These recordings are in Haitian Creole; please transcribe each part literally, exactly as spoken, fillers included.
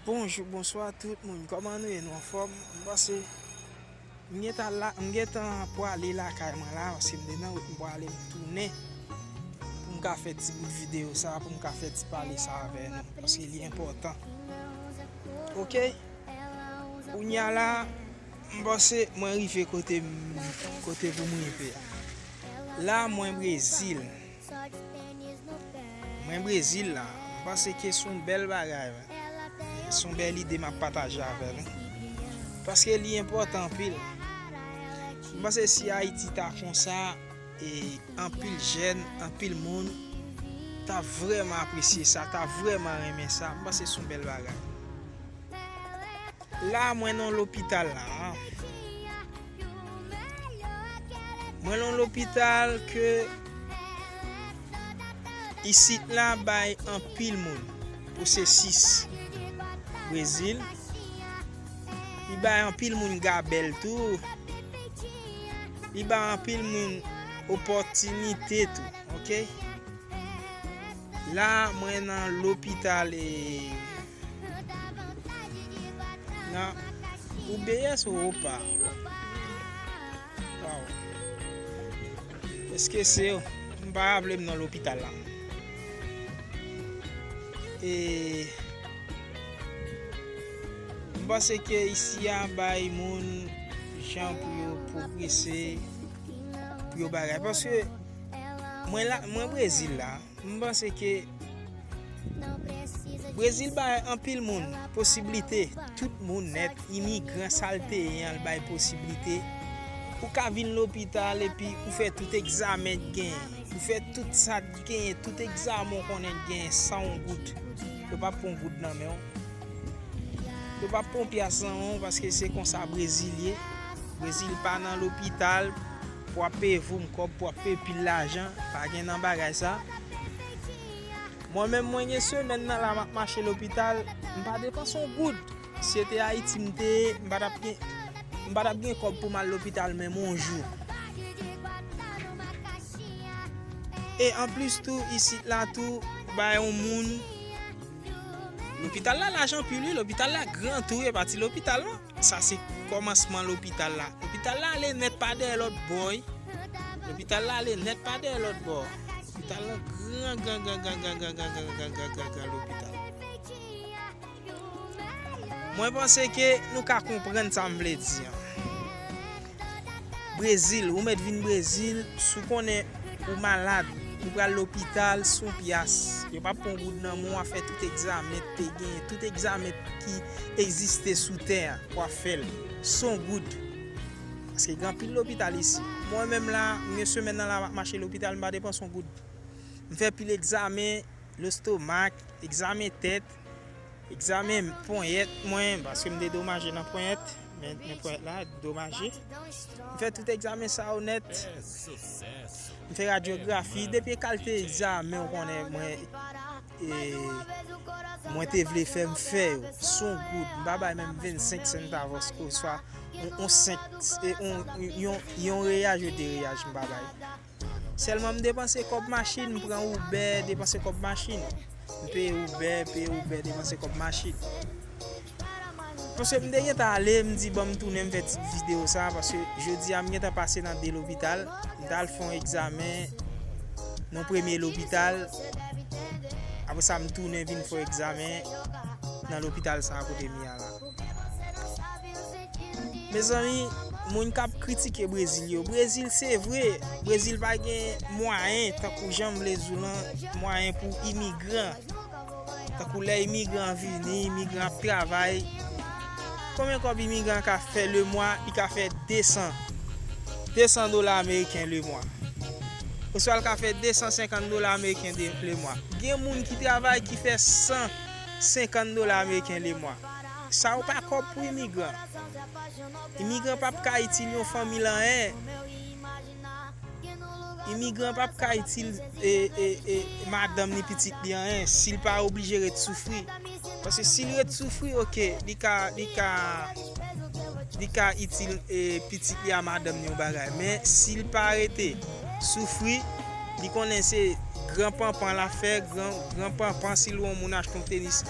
Bonjou, bonswa tout moun. Kòman nou ye? Nou anfòm? M panse m gentan la, m gentan pwale lakay mwen la, paske m te nan wout, m pwale, m tounen pou m ka fè ti bout videyo sa, pou m ka fè ti pale sa avè nou, paske li enpòtan. Oke? Kounya la, m panse mwen rive kote m, kote pou m rive a. La, mwen Brezil. Mwen Brezil la, m panse ke se yon bèl bagay, se yon bèl ide m ap pataje avè nou. Paske li enpòtan anpil. M panse si Ayiti ta konsa, e anpil jèn, anpil moun ta vrèman apresye sa, ta vrèman renmen sa. M panse se yon bèl bagay. La, mwen nan lopital la. Mwen nan lopital ke isit la bay anpil moun pwosesis Brezil. Li bay anpil moun gabèl tou. Li bay anpil moun opòtinite tou, oke? La, mwen nan lopital e nan U B S ou Opa. Waw. Èske se yo? M pa raple m nan lopital la. E m panse ke isi a bay moun jan pou yo pwogrese, pou yo bagay. Paske mwen la, mwen Brezil la, m panse ke Brezil bay anpil moun posiblite, tout moun nèt, imigran sa l te ye an, l bay posiblite. Ou ka vin lopital epi ou fè tout egzamen k genyen, ou fè tout sa k genyen, tout egzamen w konnen k genyen san yon goud. Yo p ap pran yon goud nan men w. Yo p ap pran yon pyas nan men w paske se konsa Brezil ye. Brezil pa nan lopital pou ap peye voum kòb, pou ap peye pil lajan. Pa gen nan bagay sa. Mwen menm, mwen gen semèn nan la m ap mache lopital, m pa depanse yon goud. Si se te Ayiti m te ye, m pa t ap gen, m pa t ap gen kòb pou m al lopital menm yon jou. E anplis tou, isit la tou, bay yon moun. Lopital la laj anpil, wi, lopital la gran tou, e pa ti lopital non. Sa se kòmansman lopital la. Lopital la ale nèt pa dèyè lòt bò, wi. Lopital la ale nèt pa dèyè lòt bò. Lopital la gran, gran, gran lopital. Mwen panse ke nou ka konprann sa m vle di an. Brezil, ou mèt vin Brezil, si w konnen ou malad, ou pral lopital, se yon pyas. Yo p ap pran yon goud nan men w, w ap fè tout egzamen k te genyen, tout egzamen ki egziste sou tè a, w ap fè l. Se yon goud. Paske gen anpil lopital isi. Mwen menm la, m gen semèn nan la, m ap mache lopital, m pa depanse yon goud. M fè pil egzamen, lestomak, egzamen tèt, egzamen ponyèt mwen, paske m te domaje nan ponyèt, men, men ponyèt la domaje. M fè tout egzamen sa yo nèt. M fè radyografi, depi kalite egzamen w konnen mwen, e, mwen te vle fè, m fè yo. Se yon goud, m pa bay menm vennsenk centavos, oswa yon, yon senk, e, yon, yon, yon reyaj ou de reyaj, m pa bay. Sèlman m depanse kòb machin, m pran Uber, depanse kòb machin. M peye Uber, peye Uber, depanse kòb machin. Paske m te gentan ale, m di, "Ban m tounen, m fè ti videyo sa," paske jodi a m gentan pase nan de lopital. M t al fè yon egzamen nan premye lopital. Apre sa, m tounen vin fè yon egzamen nan lopital sa a kote m ye a la. Mezanmi, moun k ap kritike Brezil yo, Brezil se vre, Brezil pa gen mwayen, tankou jan m vle di w lan, mwayen pou imigran. Tankou lè imigran vini, imigran ap travay. Konbyen kòb imigran ka fè lemwa? Li ka fè desan, desan dola ameriken lemwa. Oswa l ka fè desan senkant dola ameriken de, lemwa. Gen moun ki travay ki fè san senkant dola ameriken lemwa. Sa yo pa kòb pou imigran. Imigran p ap ka itil yon fanmi l anyen. Imigran p ap ka itil, e, e, e, madanm ni pitit li anyen, si l pa oblije ret soufri. Paske si l ret soufri, oke, li ka, li ka, li ka itil, e, pitit li a madanm ni yon bagay. Men si l pa rete soufri, li konnen se gran panpan l ap fè, gran, gran panpan, si l wè yon moun achte yon tenis,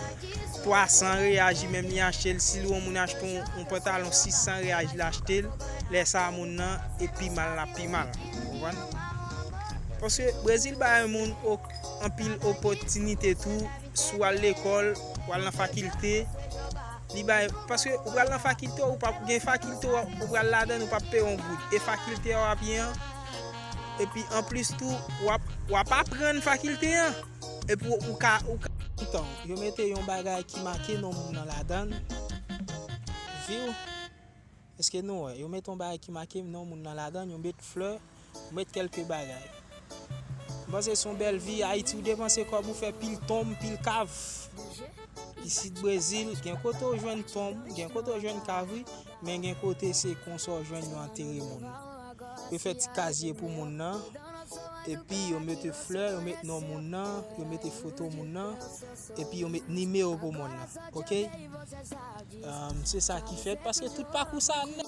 twa san reyaji menm li achte l, si l wè yon moun achte yon, yon pantalon sis san reyaji l achte l, lè sa a moun nan e pi mal l ap pi mal. Ou konprann? Paske Brezil bay moun o- anpil opòtinite tou, si w al lekòl, w al nan fakilte, li bay, paske ou pral nan fakilte, ou p ap gen fakilte, ou pral ladan, ou p ap peye yon goud. E fakilte a w ap ye an, epi anplis tou, w ap, w ap aprann fakilte an. Epi ou ka, ou ka. Yo mete yon bagay ki make non moun nan ladan l. Viw. Èske nou wè? Yo mete yon bagay ki make non moun nan ladan l, yo met flè, yo met kèlke bagay. M panse se yon bèl vi. Ayiti, ou depanse kòb ou fè pil tonm, pil kav. Isit Brezil, gen kote ou jwenn tonm, gen kote ou jwenn kav, wi, men gen kote se konsa ou jwenn yo antere moun. Yo fè ti kazye pou moun nan, epi yo mete flè, yo met non moun nan, yo mete foto moun nan, epi yo met nimewo pou moun nan. Ok? Um, se sa ki fèt, paske tout pakou sa nèt.